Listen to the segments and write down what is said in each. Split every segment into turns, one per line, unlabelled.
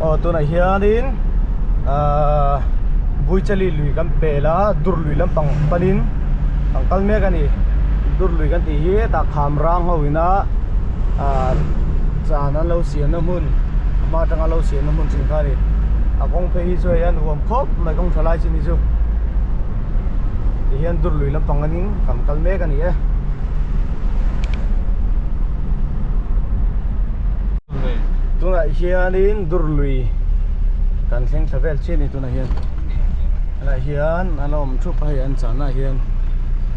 Aw tunah hianin ahh Buichali lui kan pel a dur lui lampang panin kan kal mek a ni dur lui kan tih hi hetah kham rang ho ina ahh chan an lo siamna hmun a hma atanga lo siamna hmun thin kha a ni a kawng phei hi chu hei a nuam khawp mai kawng tha lai chin hi chu tihian dur lui lampang anin kan kal mek a ni e. Tunah hianin dur lui kan thleng thla vel chiah a ni tunah hian helaiah hian an awm thup a hei an channa ah hian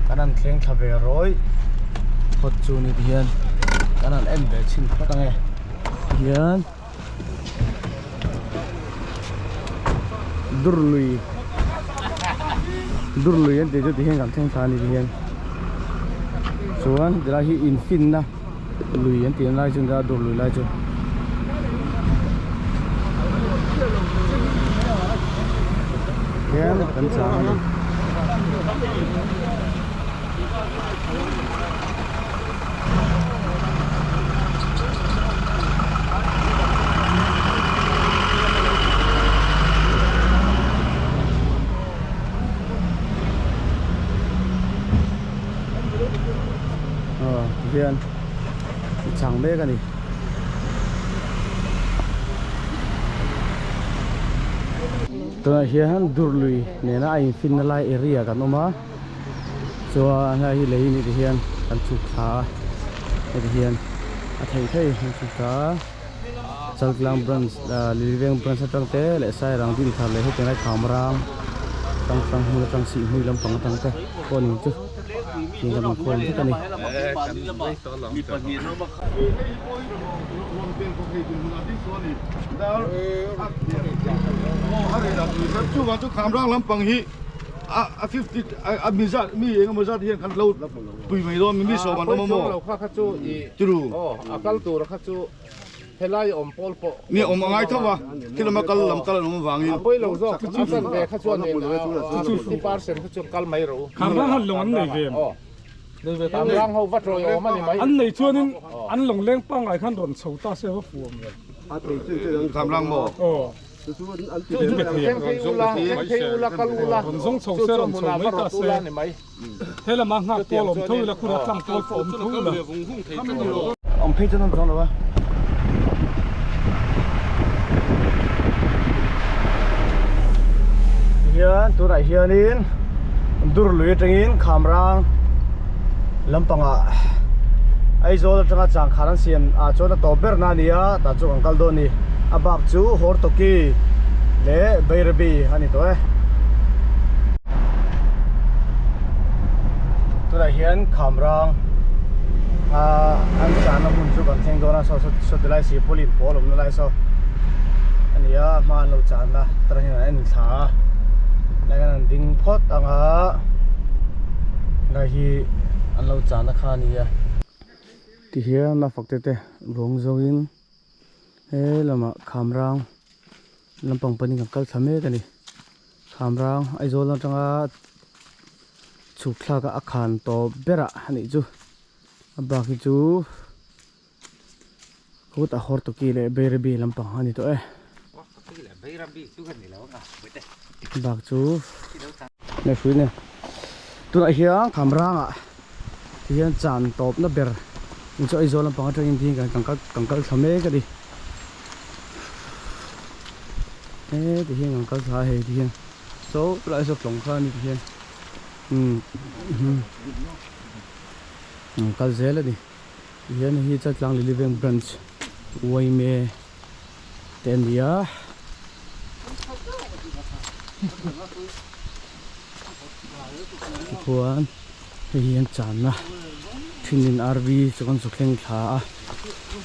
kan han thleng thla ve rawih phawt chu ni tihian kan han en ve chhin phawt ang e tihian dur lui dur lui an tih chu tihian kan thleng thla a ni tihian chuan tilai hi infinna. Lui an tih lai chu nia dur lui lai chu. Hian kan chang a ni. Aw tihian i chang mek a ni. Tunah hian dur lui nena a infinna lai area kan awm a chuan helai hi lei ni tihian kan chhuk thla a heti hian a theih theih kan chhuk thla a Chaltlang branch ah Liliveng branch atang te leh Sairang Dinthar leh hetiang lai Khamrang Tangtlang hmun atang Sihhmui lampang atang te pawh a ni chu. Tin kan inkhawm vek a ni.
Helai awm pawl pawh
Ni awm a ngai tho va, thil lama kal lam kal an awm avangin.
A pawi lo zawk, a chan ve kha chuan in 50% kha chuan kal mai rawh u.
Khamrang han lawng an nei ve em?
Khamrang ho va tawi awm a ni mai.
An nei chuanin an lawng leng pangngai khan rawn chho ta se va fu awm lo.
Khamrang maw?
Aw.
Thleng phei ula, thleng phei ula, kal ula,
Rawn zawng chho
chu
se
chu
rawn chho
hmunah
mai
va
ta
rawt
se.
ula ni mai.
He lamah nghak pawl awm tho ila khura tlang pawl pawh awm tho ila.
Awm phei chuan awm chuang lo a. Tihian tunah hianin dur lui atangin khamrang lampangah Aizawl atanga changkhan an siam ah chuan a tawp ber na a ni a tah chu kan kal dawn a ni. A bak chu Hortoki leh Bairabi a ni tawh e. Tunah hian khamrang ah an chahna hmun chu kan thleng dawn a saw saw tilai sihpawlin pawl awmna lai saw a ni a hma an lo chahna atang hian an en thla a lai hian an ding phawt ang a lai hi an lo chahna kha a ni a tihian a fak te te ruang zawngin he lamah khamrang lampang panin kan kal thla mek a ni. Khamrang Aizawl atanga chhuk thlak a a khan tawp berah a nih chu a bak hi chu khut a Hortoki leh Bairabi lampang a ni tawh e bak chu leh hrui nen tunah hian Khamrangah ti hian chan tawpna ber chu Aizawl lampang atangin ding kan kan kal thla mek a ni. He ti hian kan kal thla a hei ti hian saw lai saw tlawng kha a ni ti hian umm an kal zel a ni ti hian hei hi Chaltlang Lily Veng branch Uaime te a ni a. Tikhuan hei hi an channa thinin RV chu kan zu thleng thla a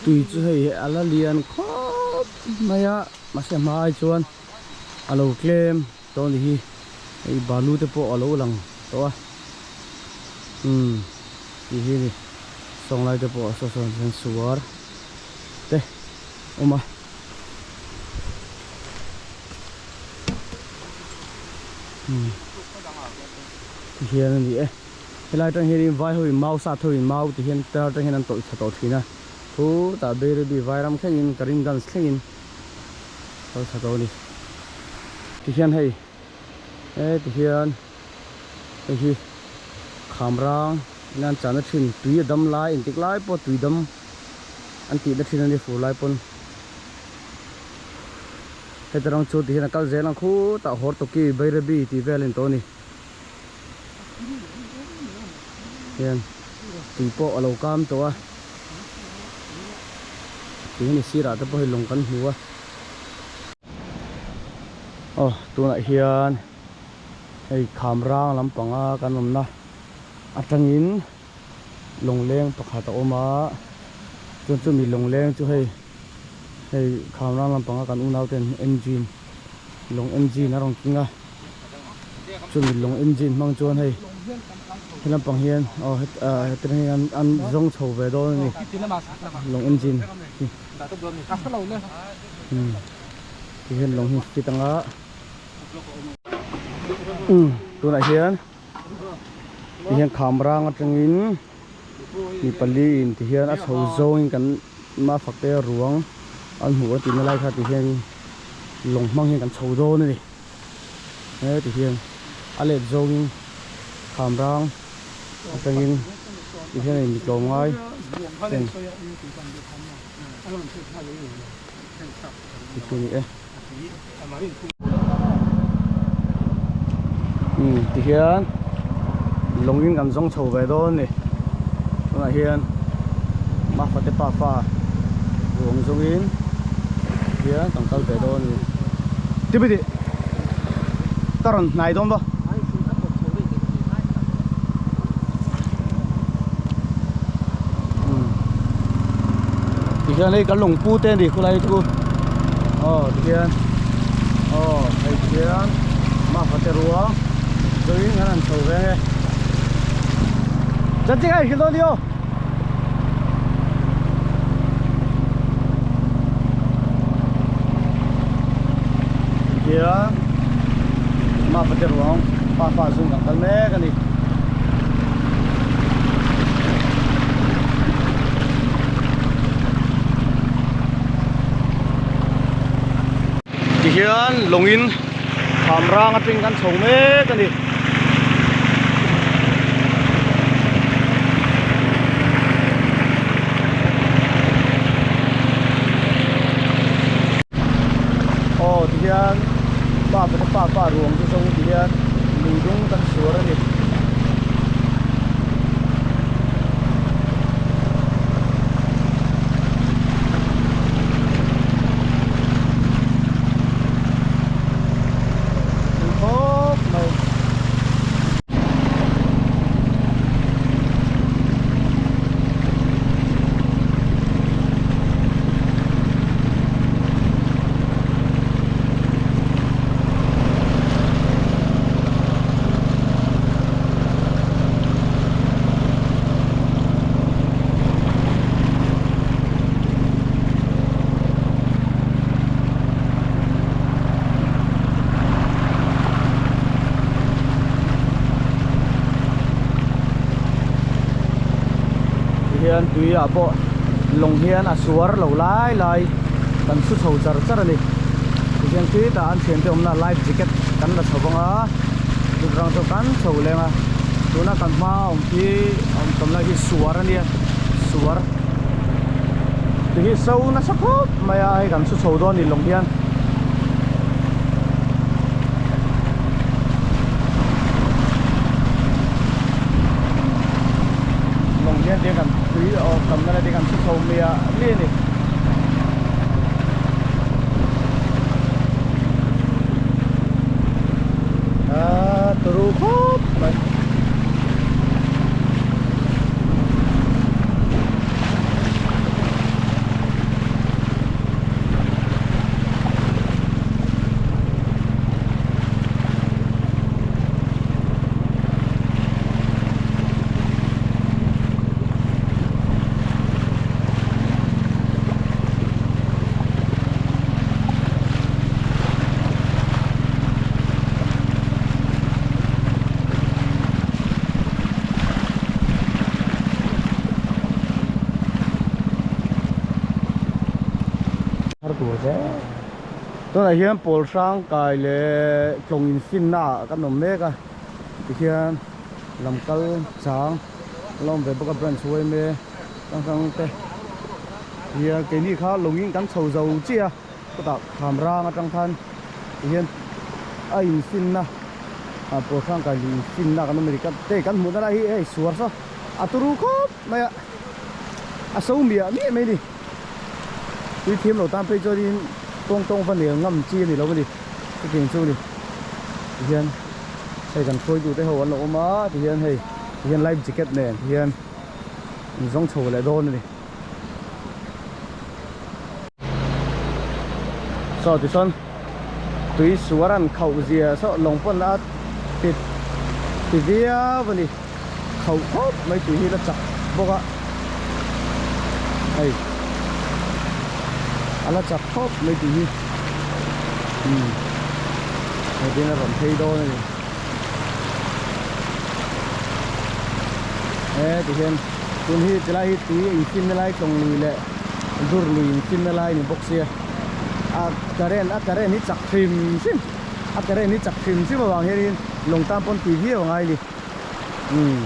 tui chu hei a la lian khawp mai a mahse a hma ai chuan a lo tlem tawh a ni hi hei balu te pawh a lo lang tawh a umm tih hi a ni sawnglai te pawh saw sawn hian suar te awm a. Ti hian a ni e helai atang hianin vai ho in mau sat ho in mau ti hian tar atang hian an tawih thla tawh thin a khutah Bairabi vairam thlengin Karimganj thlengin Kal thla tawh a ni. Tihian hei he tihian hei hi khamrang ina an chahna thin tui a dam lai engtik lai pawh tui dam an tihna thin a ni fur lai pawn heta rawng chu tihian a kal zel ang khutah Hortoki Bairabi tih vel a ni tawh a ni hian tui pawh a lo kam tawh a. Tih hi ni sirah te pawh hi lung kan hmu a aw tunah hian hei kham rang lampanga kan awmna atangin lawngleng pakhat a awm a chuan chumi lawngleng chu hei hei kham rang lampanga kan unau ten engine lawng engine a rawn keng a chumi lawng engine hmang chuan hei. He lampang hian aw heti reng hian an zawng chho ve dawn a ni lawng engine hi umm ti hian lawng hi fit anga umm tunah hian ti hian kham rang atangin mi pali in ti hian a chho zawngin kan mafak te ruang an hmuh a tihna lai kha ti hian lawng hmang hian kan chho dawn a ni. He ti hian a let zawngin kham rang atangin ti hian a inmi tlawm ngai ten ti chu a ni e. Umm ti hian lawngin kan zawng chho ve dawn a ni tunah hian mafate pafa ruang zawngin hian kan kal ve dawn a ni. Tibidi ka rawn hnai dawn ba. Tihian hei kan lungpu te a ni khulai chu aw tihian aw hei tihian mafate ruang zawin an han chho ve ang e chanchin a inhrilh dawn ni aw. Tihian mafate ruang pafa zawin kan kal mek a ni. Tihian lawngin kham rang atang kan chho mek a ni. Aw tihian pa pa pa pa ruang chu zawng tihian lui dung kan suar a ni. Khawp mai. Tihian tui ah pawh lawng hian a suar lo lai lai kan su chho char char a ni tihian khitah an thiante awmna life jacket kan la chho vang a tukrang chu kan chho leng a tuna kan hma awm khi awm tam lai khi suar a nia suar ti hi so nasa khawp mai a hei kan su chho dawn a ni lawng hian. Lawng hian tiang kan tui aw tam nana tiang kan su chho miah miah a ni. Aaa turu khawp mai. Har tur che. Tunah hian pawl hrang kai leh tlawng infinna ah kan awm mek a tikhian lam kal chang a la awm ve bawk a branch yma hrang hrang te hian keini kha lawngin kan chho zo chiah a chutah kham rang atang khan tihian a infinna ah pawl hrang kai leh infinna kan awm a ni te kan hmuhna lai hi hei suar saw a turu khawp mai a a so miah miah mai a ni. Tui thiam lo tan phei chuanin tawng tawng va nel ngam chi a ni lo a ni chutiang chu a ni tihian hei kan hruaitu te ho an lo awm a tihian hei tihian life jacket nen tihian an zawng chho leh dawn a ni saw tichuan tui suar an khauh zia saw lawng pawn a ti ti viau a ni. Khauh khawp mai tih hi la chak bawk a hei a la chak khawp mai tih hi umm hei tin a rawn phei dawn a ni he ti hian tun hi tilai hi tui a infinna lai tlawng lui leh dur lui infinna lai a ni bawk sia a current a current hi chak hrim hrim a current hi chak hrim hrim avang hianin lawng tan pawn tui viau a ngai a ni. Umm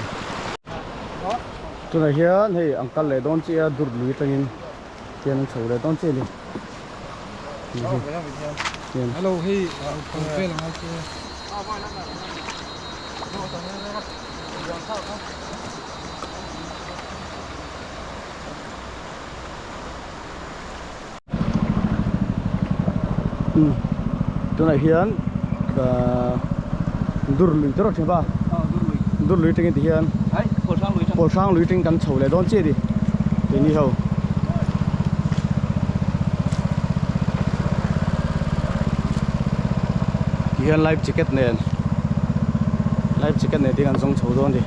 tunah hian hei an kal leh dawn chiah a dur lui atangin hian an chho leh dawn chiah a ni
Hello hei vel ang che.
Umm tunah hian ahh dur lui te rawh thin va dur lui tangin ti hian pawl hrang lui tangin kan chho leh dawn chiah a ni keini ho. Ti hian life jacket nen life jacket nen te kan zawng chho dawn a ni.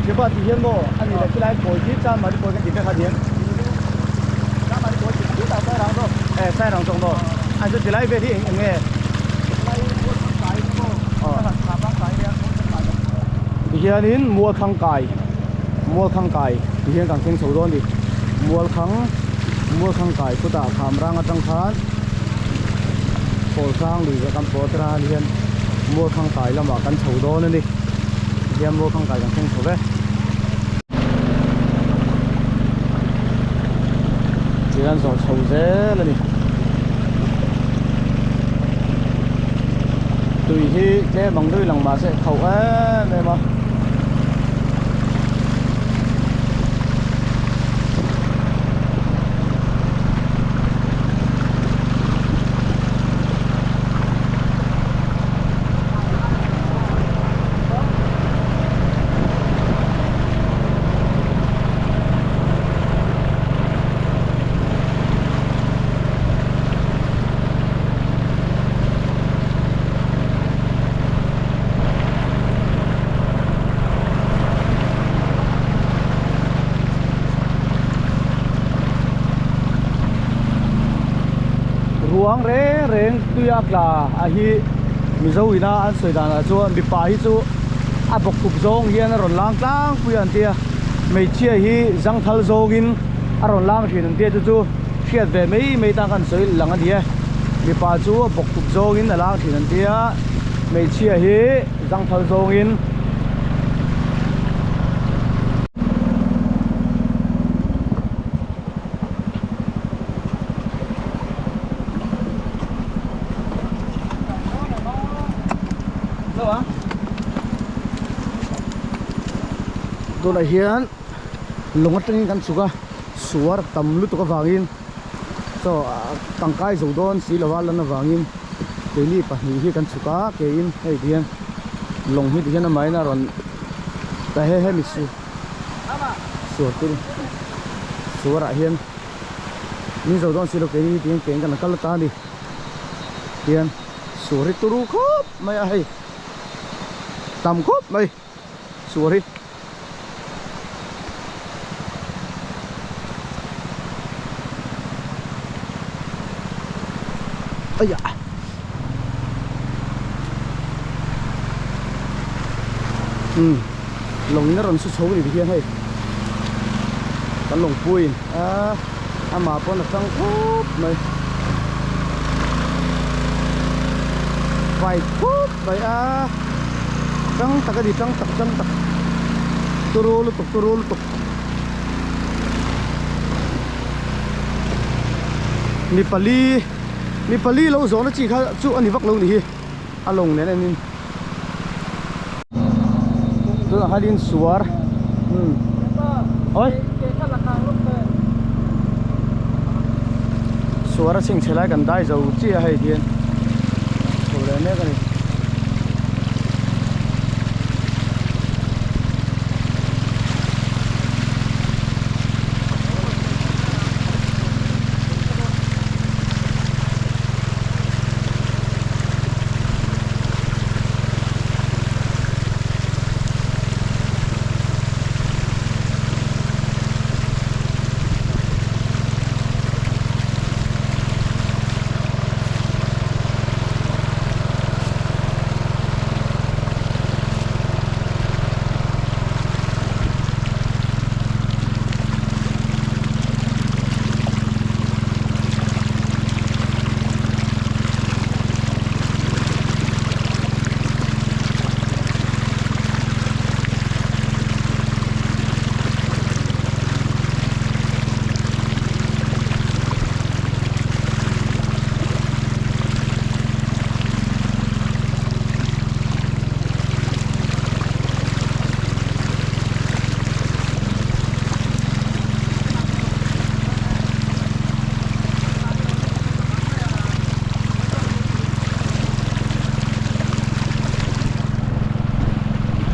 Kepa ti hian maw a ni le khilai kawi hi chan mari kawi kan tih vek a ni em e sai rang zawk maw a chu tilai vel hi eng eng nge ti hianin mualkhang kai mualkhang kai ti hian kan thleng chho dawn a ni mualkhang mualkhang kai khutah kham rang atang khan pawl hrang lui leh kan pawh atang hian mualkhang kai lamah kan chho dawn a ni tihian mualkhang kai kan thleng chho ve tihian zawh chho zel a ni tui hi tlem ang deuh i lang mahse khauh em em a. Ruang reng reng tuia tla a hi Mizo ina an sawi danah chuan mipa hi chu a bawk khup zawng hian a rawn lang tlangpui a an tia hmeichhia hi zangthal zawngin a rawn lang thin an tia chu chu hriat ve mai mai tan khan sawi lang a ni e mipa chu a bawk khup zawngin a lang thin an tia hmeichhia hi zangthal zawngin. Tunah hian lung atangin kan chhuk a, suar tam lutuk avangin chaw tangkai zo dawn si lova lan avangin keini pahnih hi kan chhuk a, keiin hei ti hian lawng hi ti hian amahin a rawn ta he hemi su suar tur suarah hian min zo dawn si lo keini hi ti hian kein kan kal ta a ni tihian suar hi turu khawp mai a hei tam khawp mai. Sorry. Ây da. Ừ. Lồng nó rồng số số thì hiền hay. Cái lồng pui. À, à mà con là trăng khúc mày. Vài phút vậy à. Tang tak a ni tang tak tang tak turu lutuk turu lutuk mi pali mi pali lo zawhna chi kha chu a ni vak lo ni hi a lawng nen en in tunah hianin suar umm awi suar a chhingchhe lai kan dai zo chiah a hei hian chho leh mek a ni.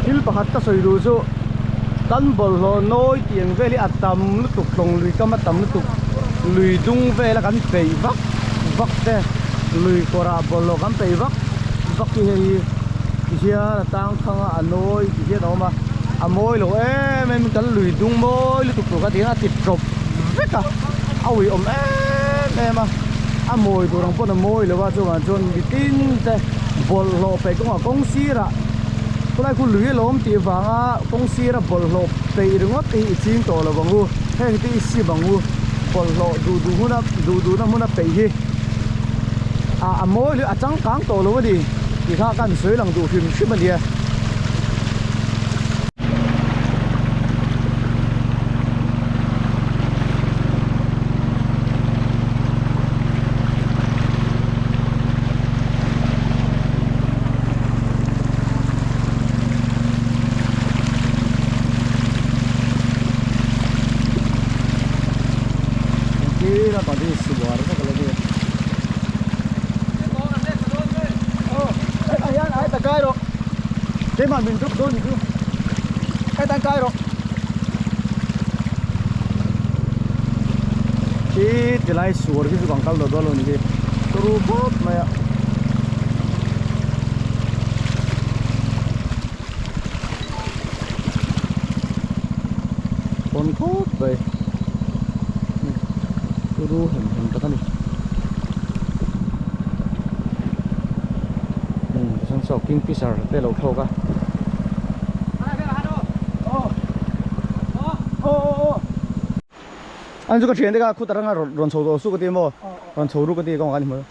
Thil pakhat ka sawi duh chu kan bawlhhlawh nawi tiang vel hi a tam lutuk tlawng lui kam a tam lutuk lui dung vela kan peih vak vak te lui kawrah bawlhhlawh kan peih vak vak hi hei hi hian a tang thang a a nawi ti hian a awm a a mawi lo em em in kan lui dung mawi lutuk tur kha ti hian a ti tawp vek a a uiawm em em a a mawi tur ang pawn a mawi lo a chuvang chuan mitin te bawlhhlawh peih kawngah kawng sirah khulai khu lui alawm tih vanga kawng sira bawlhhlawh peih ringawt te hi i ching tawh lo ang u heng te i sim ang u bawlhhlawh duh duh huna duh duhna hmuna peih hi ah a mawi lui a changkang tawh lo a ni tih kha ka han sawi lang duh hrim hrim a nia. Keimah min drop dawn ni chu hetan kai rawh khi tilai suar khi chu kan kal dawn dawn lo ni hi turu khawp mai a. Pawn khawp mai turu hem hem tak a ni tichuan saw kingfisher te lo thlawk a an chu ka thian te kha khut atanga rawn chho tawh su ka ti maw rawn chho ru ka ti kawngah a ni hmel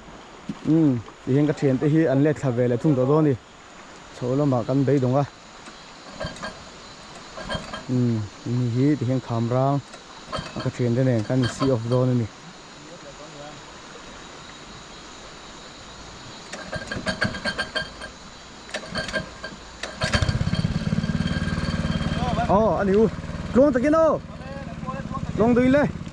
umm tihian ka thian te hi an let thla ve leh thung tawh dawn a ni. Chho lamah kan beidawng a umm ni hi ti hian kham rang a ka thian te nen kan in see off dawn a ni. Aw ani u. Tluang takin aw. Tluang duin le.